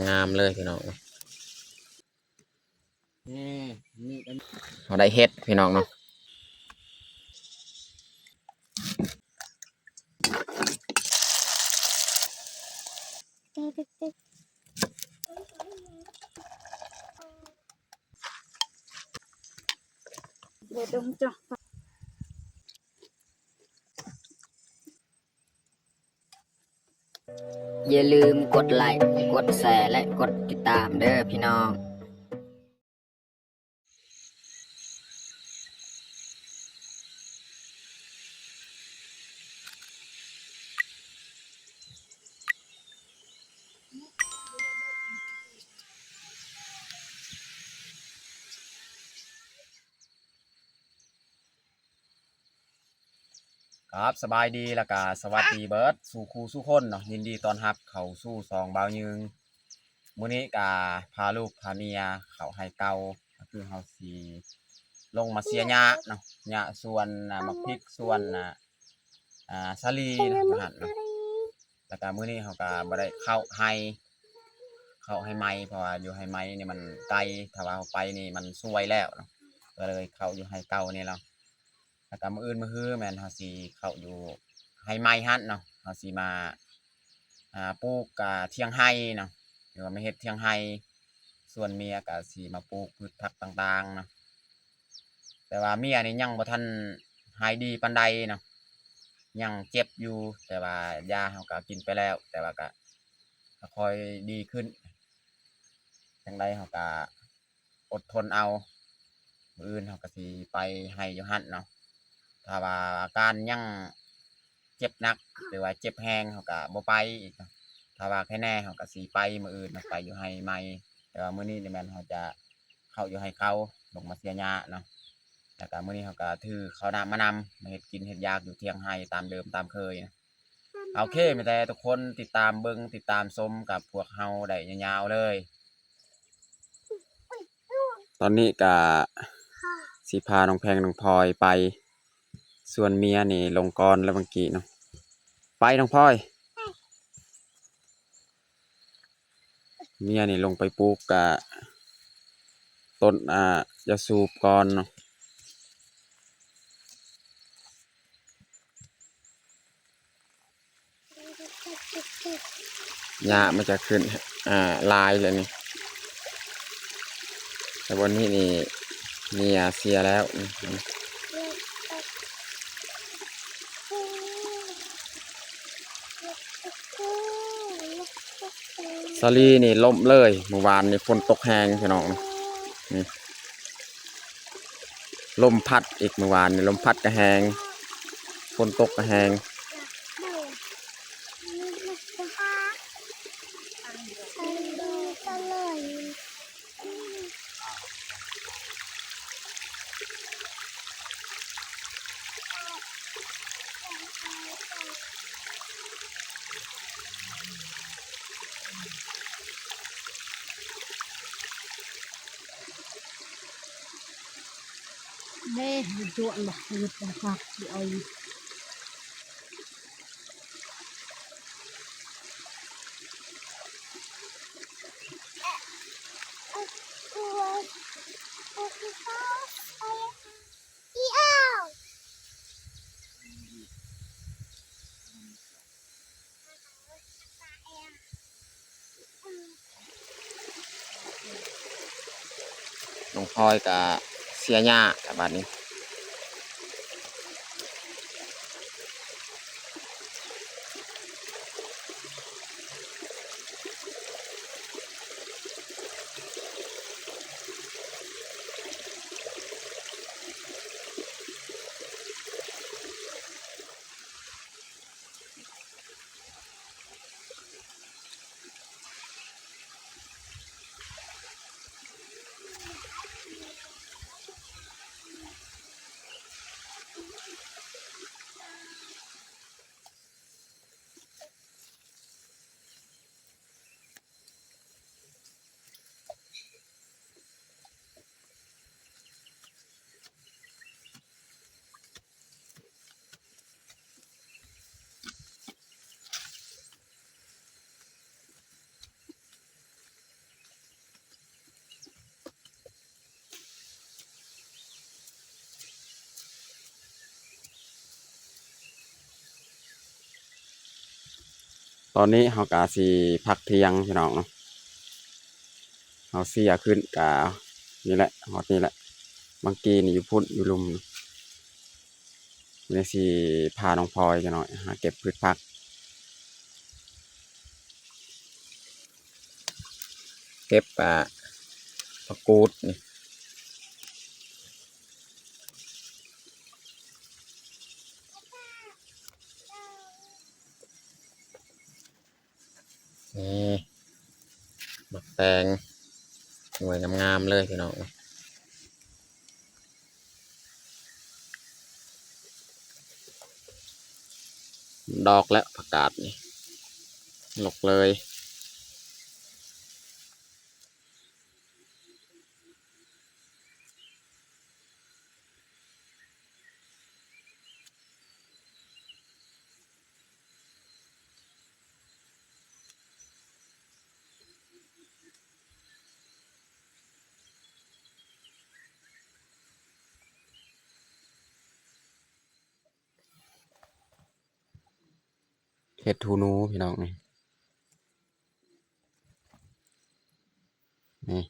ງາມໆເລີຍພີ່ນ້ອງ. ເຮົາໄດ້ເຫັດພີ່ນ້ອງເນາະ. ຢ່າລືມກົດໄລ້ ກົດແຊ ແລະ ກົດຕິດຕາມເດີພີ່ນ້ອງ. ຄັບ ສະບາຍດີ ແລ້ວກະສະຫວັດດີເບິດສູ່ຄູ່ສູ່ຄົນເນາະ. ຍິນດີຕ້ອນຮັບເຂົ້າສູ່ຊ່ອງບ່າວຍືງ. ມື້ນີ້ກະພາລູກພາເມຍເຂົ້າໄຮ່ເກົ່າ ກໍຄືເຮົາຊິລົງມາເສຍຫຍ້າເນາະ, ຫຍ້າສວນ ອ່າ ໝາກພິກ ສວນ ອ່າ ອ່າ ສາລີເນາະ ຢູ່ຫັ້ນເນາະ. ແລ້ວກະມື້ນີ້ເຮົາກະບໍ່ໄດ້ເຂົ້າໄຮ່ ເຂົ້າໄຮ່ໃໝ່ ເພາະວ່າຢູ່ໄຮ່ໃໝ່ນີ້ມັນໄກ, ຖ້າວ່າເຮົາໄປນີ້ມັນສວຍແລ້ວເນາະ ກໍເລີຍເຂົ້າຢູ່ໄຮ່ເກົ່ານີ້ແລ້ວ. ແລ້ວກະມື້ອື່ນມື້ຮືແມ່ນເຮົາຊິເຂົ້າຢູ່ໄຮ່ໃໝ່ຫັ້ນເນາະ, ເຮົາຊິມາ ອ່າ ປູກ ອ່າ ຖຽງໄຮ່ເນາະ ຫຼືວ່າມາເຮັດຖຽງໄຮ່. ສ່ວນເມຍກະຊິມາປູກພືດຜັກຕ່າງໆເນາະ. ແຕ່ວ່າເມຍນີ້ຍັງບໍ່ທັນຫາຍດີປານໃດເນາະ, ຍັງເຈັບຢູ່, ແຕ່ວ່າຢາເຮົາກະກິນໄປແລ້ວ, ແຕ່ວ່າກະຄ່ອຍດີຂຶ້ນ. ຈັ່ງໃດເຮົາກະອົດທົນເອົາ, ມື້ອື່ນເຮົາກະຊິໄປໄຮ່ຢູ່ຫັ້ນເນາະ. ຖ້າວ່າອາການຍັງເຈັບໜັກ ຫຼືວ່າເຈັບແຮງ ເຮົາກະບໍ່ໄປອີກເນາະ. ຖ້າວ່າໄຄແນ່ເຮົາກະຊິໄປມື້ອື່ນເນາະ, ໄປຢູ່ໄຮ່ໃໝ່. ແຕ່ວ່າມື້ນີ້ນີ້ແມ່ນເຮົາຈະເຂົ້າຢູ່ໄຮ່ເກົ່າ ລົງມາເສຍຫຍ້າເນາະ. ແລ້ວກະມື້ນີ້ເຮົາກະຖືເຂົ້ານ້ຳມານຳ ມາເຮັດກິນເຮັດຢາກຢູ່ຖຽງໄຮ່ຕາມເດີມຕາມເຄີຍ. ໂອເຄ ມີແຕ່ທຸກຄົນຕິດຕາມເບິ່ງ ຕິດຕາມຊົມກັບພວກເຮົາໄດ້ຍາວໆເລີຍ. ຕອນນີ້ກະຊິພານ້ອງແພງນ້ອງພອຍໄປ, ສ່ວນເມຍນີ້ລົງກ່ອນແລ້ວເມື່ອກີ້ເນາະ. ໄປນ້ອງພອຍ. ເມຍນີ້ລົງໄປປູກ ອ່າ ຕົ້ນ ອ່າ ຢາສູບກ່ອນເນາະ. ຫຍ້າມັນຈະຂຶ້ນ ອ່າ ຫຼາຍແລ້ວນີ້, ແຕ່ບ່ອນນີ້ນີ້ເມຍເສຍແລ້ວ. ສາລີນີ້ລົ້ມເລີຍ, ມື້ວານນີ້ຝົນຕົກແຮງພີ່ນ້ອງ. ນີ້ ລົມພັດອີກ, ມື້ວານນີ້ລົມພັດກະແຮງ, ຝົນຕົກກະແຮງ. ເດ້ ມັນຈວນບໍ່ ມັນຈະຄັກ ຊິເອົາຢູ່. ນ້ອງພອຍກະເສຍຫຍ້າລະບາດນີ້. ເ ຕອນນີ້ເຮົາກະຊິພັກທ່ຽງພີ່ນ້ອງເນາະ. ເຮົາເຊຍຂຶ້ນກະນີ້ແຫຼະ ຮອດນີ້ແຫຼະ. ບາງກີ້ນີ້ຢູ່ພຸ້ນ ຢູ່ລຸ່ມ. ມື້ນີ້ຊິພານ້ອງພອຍຈັກໜ້ອຍຫາເກັບພືດຜັກ ເກັບ ອ່າ ຜັກກູດນີ້. ນີ້ ໝາກແຕງ ໜ່ວຍງາມໆເລີຍພີ່ນ້ອງ. ດອກແລ້ວຜັກກາດນີ້ ລົກເລີຍ. ເຫັດຫູໜູພີ່ນ້ອງ ນີ້ ນີ້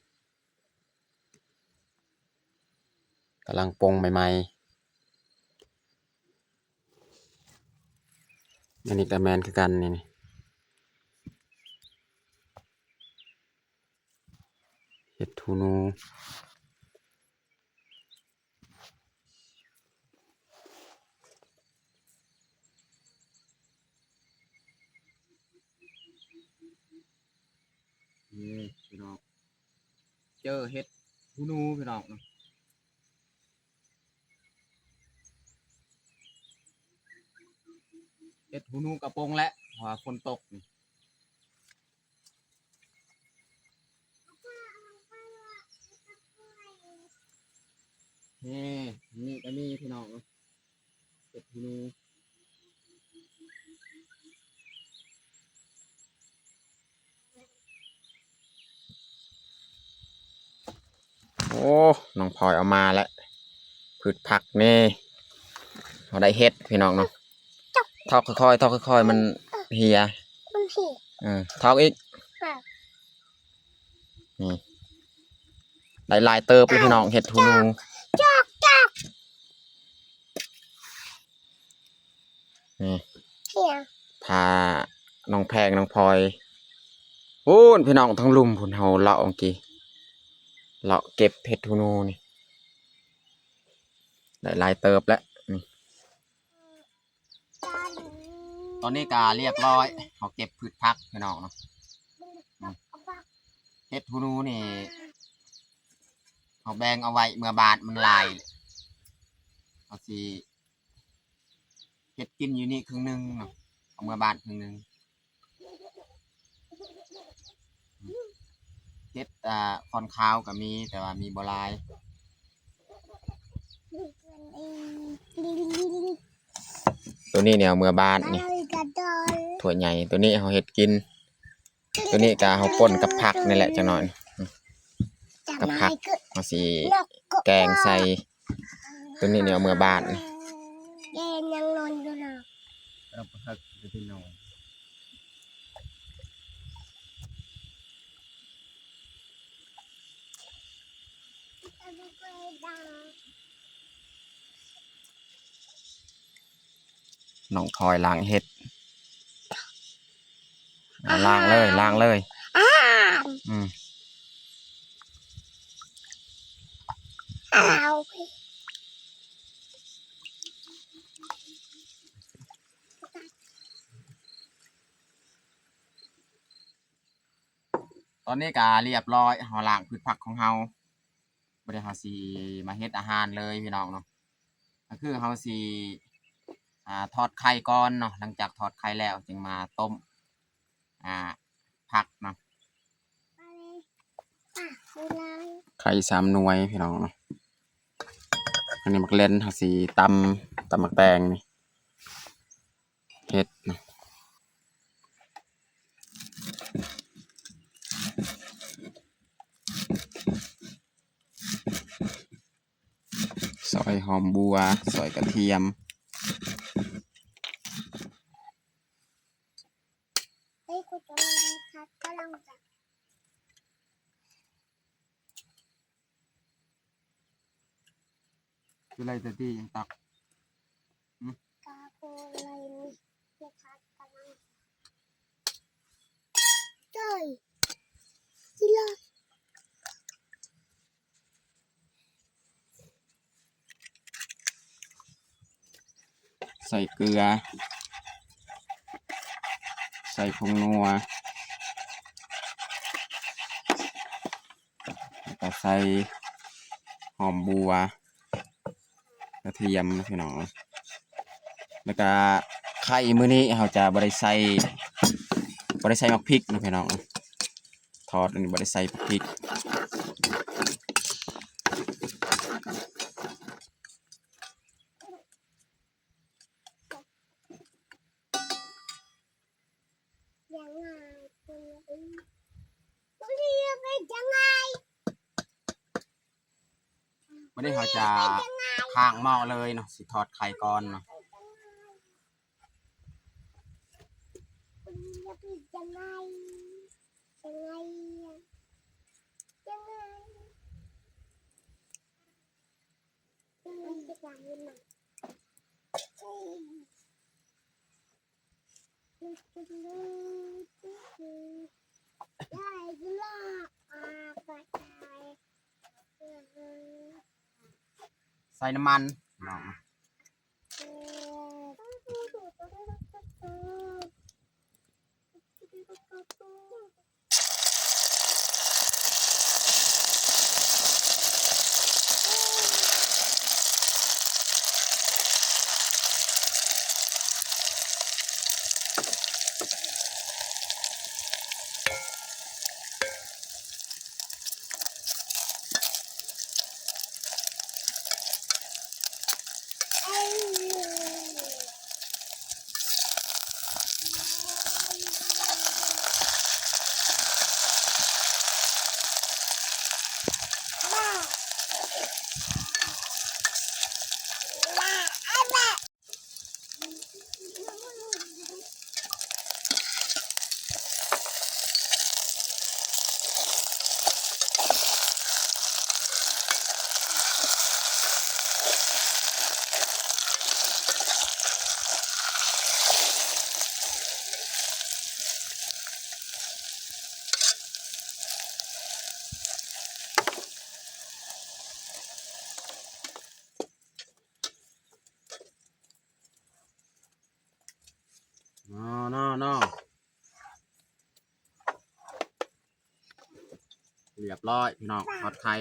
ກຳລັງປົ່ງໃໝ່ໆ. ອັນນີ້ກະແມ່ນຄືກັນນີ້ ນີ້ ເຫັດຫູໜູ. ນີ້ພີ່ນ້ອງ ເຈີເຫັດຫູໜູພີ່ນ້ອງ. ເຫັດຫູໜູກະປົ່ງແຫຼະ ເພາະວ່າຝົນຕົກນີ້. ນີ້ ນີ້ກະມີພີ່ນ້ອງ ເຫັດຫູໜູ. ໂອ້ ນ້ອງພອຍເອົາມາແລ້ວ ພືດຜັກນີ້ ເຮົາໄດ້ເຫັດພີ່ນ້ອງເນາະ. ຖອກຄ່ອຍໆ ຖອກຄ່ອຍໆ ມັນເຫ່ຍ ມັນເຫ່ຍ ເອີ ຖອກອີກ ນີ້ ໄດ້ຫຼາຍເຕີບເລີຍພີ່ນ້ອງ ເຫັດຫູໜູ. ນີ້ ພານ້ອງແພງ ນ້ອງພອຍ ພຸ້ນພີ່ນ້ອງ ທາງລຸ່ມພຸ້ນ ເຮົາເລາະເມື່ອກີ້ ເລາະເກັບເຫັດຫູໜູນີ້ ໄດ້ຫຼາຍເຕີບແລ້ວ. ນີ້ ຕອນນີ້ກະລຽບຮ້ອຍ ເຮົາເກັບພືດຜັກພີ່ນ້ອງເນາະ. ເຫັດຫູໜູນີ້ ເຮົາແບ່ງເອົາໄວ້ເມືອບ້ານ ມັນຫຼາຍ ເຮົາຊິເຮັດກິນຢູ່ນີ້ເຄິ່ງໜຶ່ງເນາະ ເອົາເມືອບ້ານເຄິ່ງໜຶ່ງ. ເຫັດ ອ່າ ຂອນຂາວກະມີ ແຕ່ວ່າມີບໍ່ຫຼາຍ. ໂຕນີ້ນີ້ເອົາເມືອບ້ານນີ້ ຖ້ວຍໃຫຍ່ ໂຕນີ້ເຮົາເຮັດກິນ. ໂຕນີ້ກະເຮົາປົ່ນກັບຜັກນີ້ແຫຼະຈັກໜ້ອຍ ກັບຜັກ ເຮົາຊິແກງໃສ່. ໂຕນີ້ນີ້ເອົາເມືອບ້ານ ແກຍັງນອນຢູ່ນະ. ນ້ອງພອຍລ້າງເຫັດ ອ່າ ລ້າງເລີຍ ລ້າງເລີຍ. ອືມ ຕອນນີ້ກະລຽບຮ້ອຍ ເຮົາລ້າງພືດຜັກຂອງເຮົາ. ບາດນີ້ເຮົາຊິມາເຮັດອາຫານເລີຍພີ່ນ້ອງເນາະ. ກະຄືເຮົາຊິ ອ່າ ທອດໄຂ່ກ່ອນເນາະ. ຫຼັງຈາກທອດໄຂ່ແລ້ວຈຶ່ງມາຕົ້ມ ອ່າ ຜັກເນາະ. ໄຂ່ສາມໜ່ວຍພີ່ນ້ອງເນາະ. ອັນນີ້ໝາກເລັ່ນ ເຮົາຊິຕຳ ຕຳໝາກແຕງນີ້ ເຮັດ ຊອຍຫອມບົ່ວ ຊອຍກະທຽມ. ຄືໄລ່ແຕ່ຕີຫຍັງຕັກ? ຫື? ກາໂກໄລນີ້ ເຮັດຜັດກະລຳ ເຈ້ຍ ກິນເລີຍ. ໃສ່ເກືອ ໃສ່ຜົງນົວ ແລ້ວກະໃສ່ຫອມບົ່ວ ກະທຽມເນາະພີ່ນ້ອງ ແລ້ວກະໄຂ່ມື້ນີ້ເຮົາຈະບໍ່ໄດ້ໃສ່ ບໍ່ໄດ້ໃສ່ໝາກພິກເນາະພີ່ນ້ອງ. ທອດອັນນີ້ບໍ່ໄດ້ໃສ່ພລິກ. ມື້ນີ້ເຮົາຈະຄ້າງໝໍ້ເລີຍເນາະ ຊິທອດໄຂ່ກ່ອນເນາະ. ໃສ່ນ້ຳມັນເນາະ. ນອ ນອ ນອ ຮຽບຮ້ອຍພີ່ນ້ອງ ທອດໄຂ່.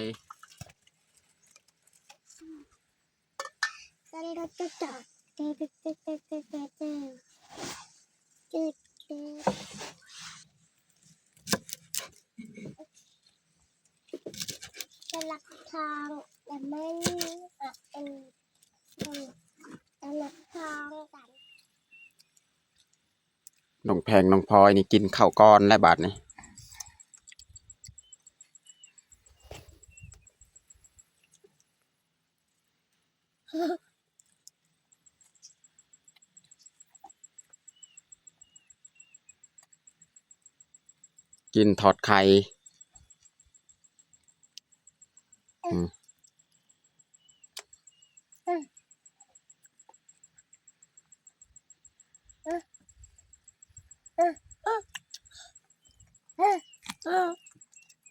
ສະຫຼັກທາງ ແຕ່ມັນ ອະ ເປັນ ສະຫຼັກທາງກັນ. ນ້ອງແພງນ້ອງພອຍນີ້ກິນເຂົ້າກ່ອນແລ້ວບາດນີ້. ກິນທອດໄຂ່. ອືມ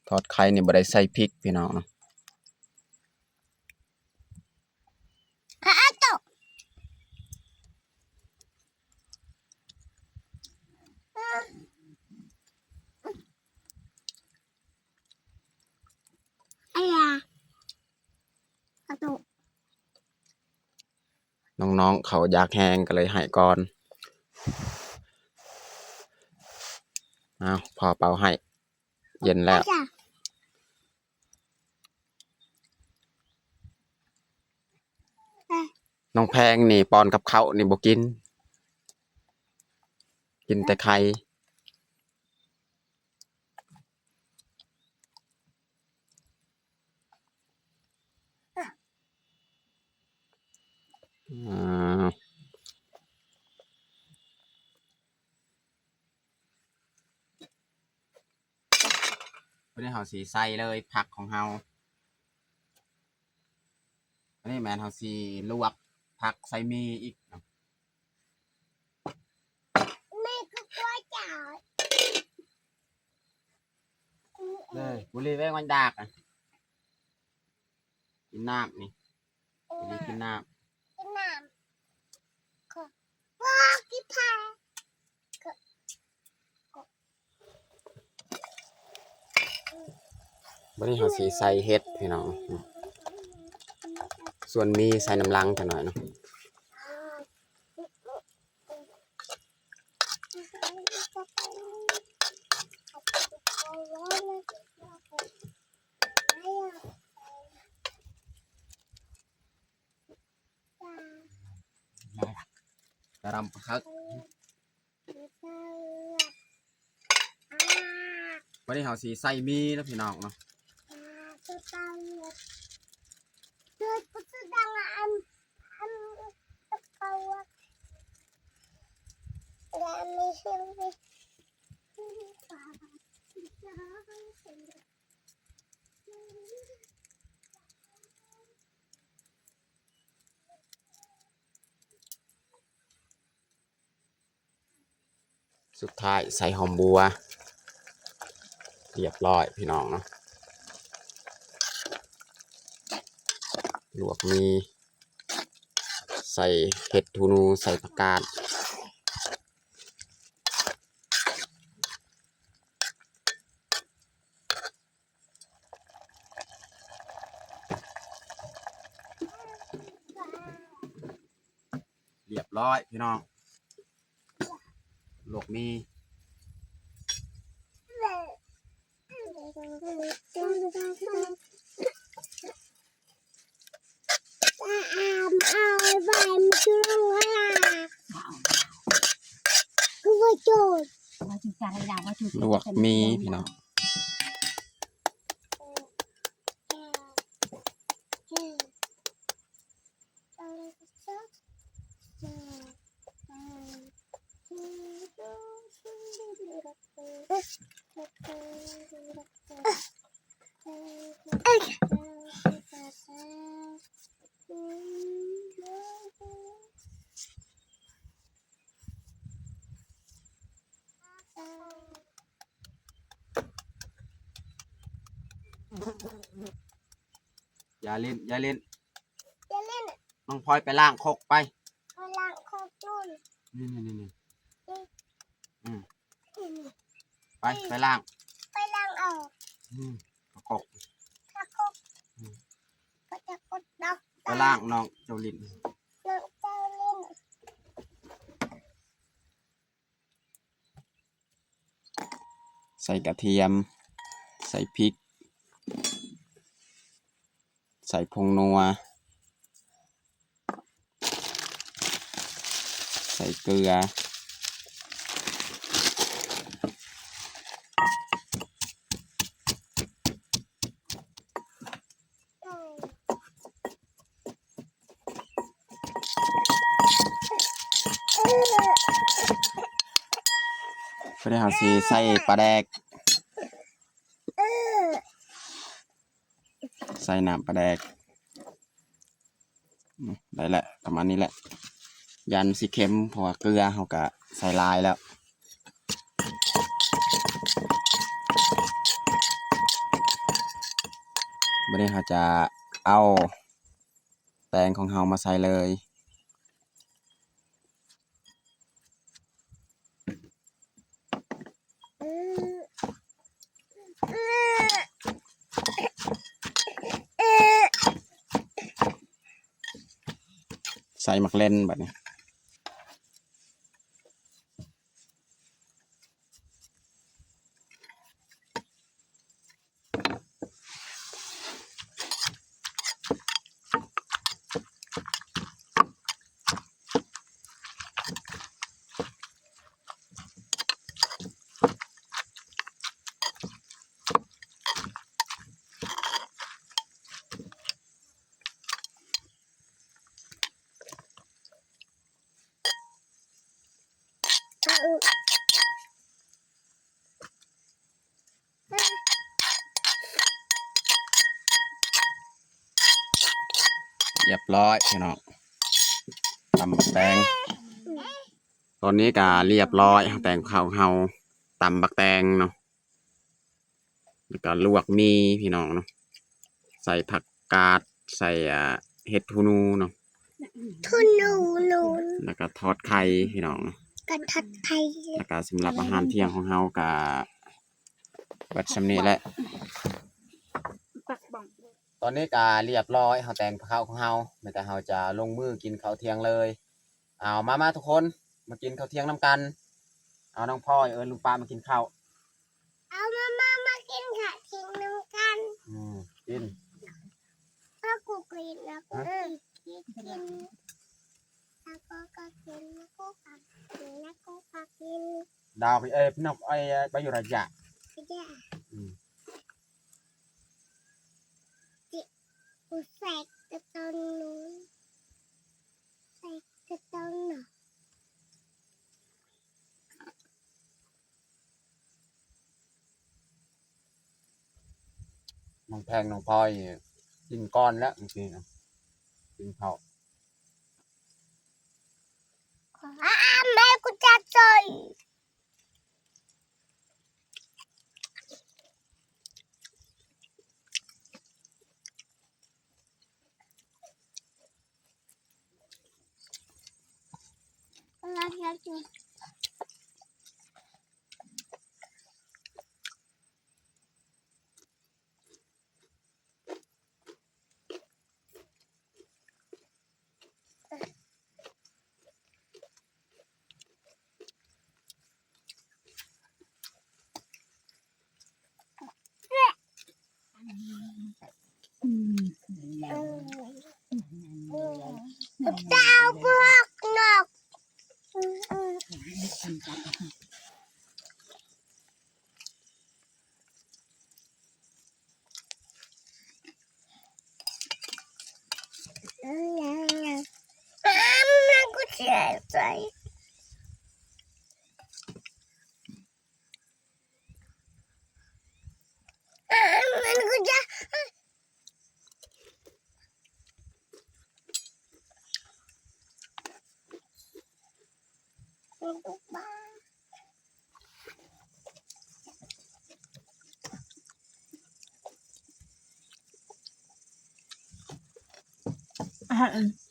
ທອດໄຂ່ນີ້ບໍ່ໄດ້ໃສ່ພິກພີ່ນ້ອງ. ນ້ອງໆເຂົາຢາກແຮງກໍເລີຍໃຫ້ກ່ອນ. ເອົາ ພໍ່ເປົ່າໃຫ້ ເຢັນແລ້ວ. ນ້ອງແພງນີ້ປ້ອນກັບເຂົ້ານີ້ບໍ່ກິນ ກິນແຕ່ໄຂ່. ອືມ. າດນີ້ເຮົາຊິໃສ່ເລີຍຜັກຂອງເຮົາ. ອັນນີ້ແມ່ນເຮົາຊິລວກຜັກໃສ່ໝີ່ອີກເນາະ. ແມ່ກໍກົວຈາກ ເອີ ກູລີແວງມັນດາກ ກິນນ້ຳນີ້ ກິນນ້ຳ ກິນນ້ຳ ຂໍ ບໍ່ກິນພາ ບັດນີ້ເຮົາຊິໃສ່ເຫັດພີ່ນ້ອງ ສ່ວນໝີ່ໃສ່ນຳຫຼັງຈັກໜ້ອຍເນາະ. ກະລຳປາຄັກ ວັນນີ້ເຮົາຊິໃສ່ໝີ່ເນາະພີ່ນ້ອງເນາະ. ສຸດທ້າຍໃສ່ຫອມບົວ ຮຽບຮ້ອຍພີ່ນ້ອງເນາະ. ລວກໝີ່ ໃສ່ເຫັດຫູໜູ ໃສ່ຜັກກາດ ຮຽບຮ້ອຍພີ່ນ້ອງ ລວກໝີ່. ລວກໝີ່ພີ່ນ້ອງ. ຢ່າຫຼິ້ນ ຢ່າຫຼິ້ນ ຢ່າຫຼິ້ນ. ນ້ອງພອຍໄປລ້າງຄົກໄປ ໄປລ້າງຄົກພຸ້ນ. ນີ້ໆໆໆ ອືມ ໄປ ໄປລ້າງ ໄປລ້າງເອົາ ອືມ ຂ້າຄົກ ຂ້າຄົກ ອືມ ຂ້າຈະກົດດອກ ໄປລ້າງ ນ້ອງເຈົ້າຫຼິ້ນ ນ້ອງເຈົ້າຫຼິ້ນ. ໃສ່ກະທຽມ ໃສ່ພິກ ໃສ່ຜົງນົວ ໃສ່ເກືອ. ບາດນີ້ເຮົາຊິໃສ່ປາແດກ ໃສ່ນ້ຳປາແດກ ອືມ ໄດ້ແຫຼະ ປະມານນີ້ແຫຼະ ຢ້ານຊິເຄັມ ເພາະວ່າເກືອເຮົາກະໃສ່ຫຼາຍແລ້ວ. ບາດນີ້ເຮົາຈະເອົາແປ້ງຂອງເຮົາມາໃສ່ເລີຍ. ໃສ່ໝາກເລັ່ນບາດນີ້. ອືມ. ຮຽບຮ້ອຍພີ່ນ້ອງ ຕຳບັກແຕງ. ຕອນນີ້ກະຮຽບຮ້ອຍ ເຮົາແຕ່ງເຂົ້າເຮົາ ຕຳບັກແຕງເນາະ ແລ້ວກະລວກໝີ່ພີ່ນ້ອງເນາະ ໃສ່ຜັກກາດ ໃສ່ ອ່າ ເຫັດຫູໜູເນາະ ຫູໜູ ແລ້ວກະທອດໄຂ່ພີ່ນ້ອງເນາະ ກະທອດໄຂ່ ແລ້ວກະສຳລັບອາຫານທ່ຽງຂອງເຮົາກະເບິດສ່ຳນີ້ແຫຼະ. ຕອນນີ້ກະຮຽບຮ້ອຍ ເຮົາແຕ່ງເຂົ້າເຮົາ ແລ້ວກະເຮົາຈະລົງມືກິນເຂົ້າທ່ຽງເລີຍ. ເອົາ ມາ ມາທຸກຄົນ ມາກິນເຂົ້າທ່ຽງນຳກັນ. ເອົາ ນ້ອງພອຍ ເອີ້ນລຸງປ້າມາກິນເຂົ້າ. ເອົາ ມາ ມາ ມາກິນເຂົ້າທ່ຽງນຳກັນ. ອືມ ກິນ ເອົາ ກູກິນ ເອົາ ກູກິນ ກິນ ກິນ ເອົາ ກູກໍກິນ ເອົາ ກູກໍກິນ ເອົາ ກູກໍກິນ. ດາວ ເອີ ນົກ ເອີ ໄປຢູ່ລະຍະ ລະຍະ ອືມ. ນ້ອງແພງ ນ້ອງພອຍ ກິນກ່ອນແລ້ວ ມື້ກີ້ນະ ກິນເຂົ້າ. ອ້າ ແມ່ກູຈັກເຊີຍ.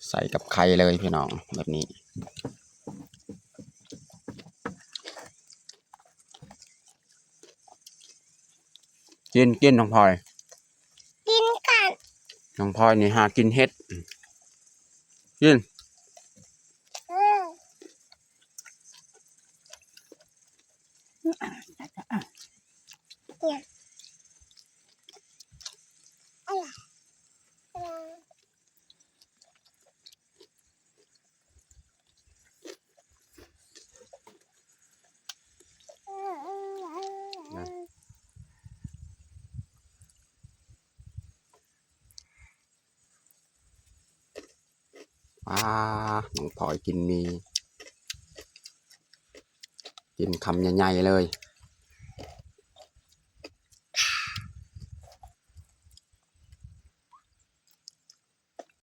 ໃສ່ກັບໄຂ່ເລີຍພີ່ນ້ອງ ແບບນີ້ ກິນ ກິນ ນ້ອງພອຍ ກິນກັນ ນ້ອງພອຍນີ້ຫາກິນເຫັດ ກິນ ເອີ. ອ້າ ນ້ອງພອຍກິນໝີ່ ກິນຄຳໃຫຍ່ໆເລີຍ.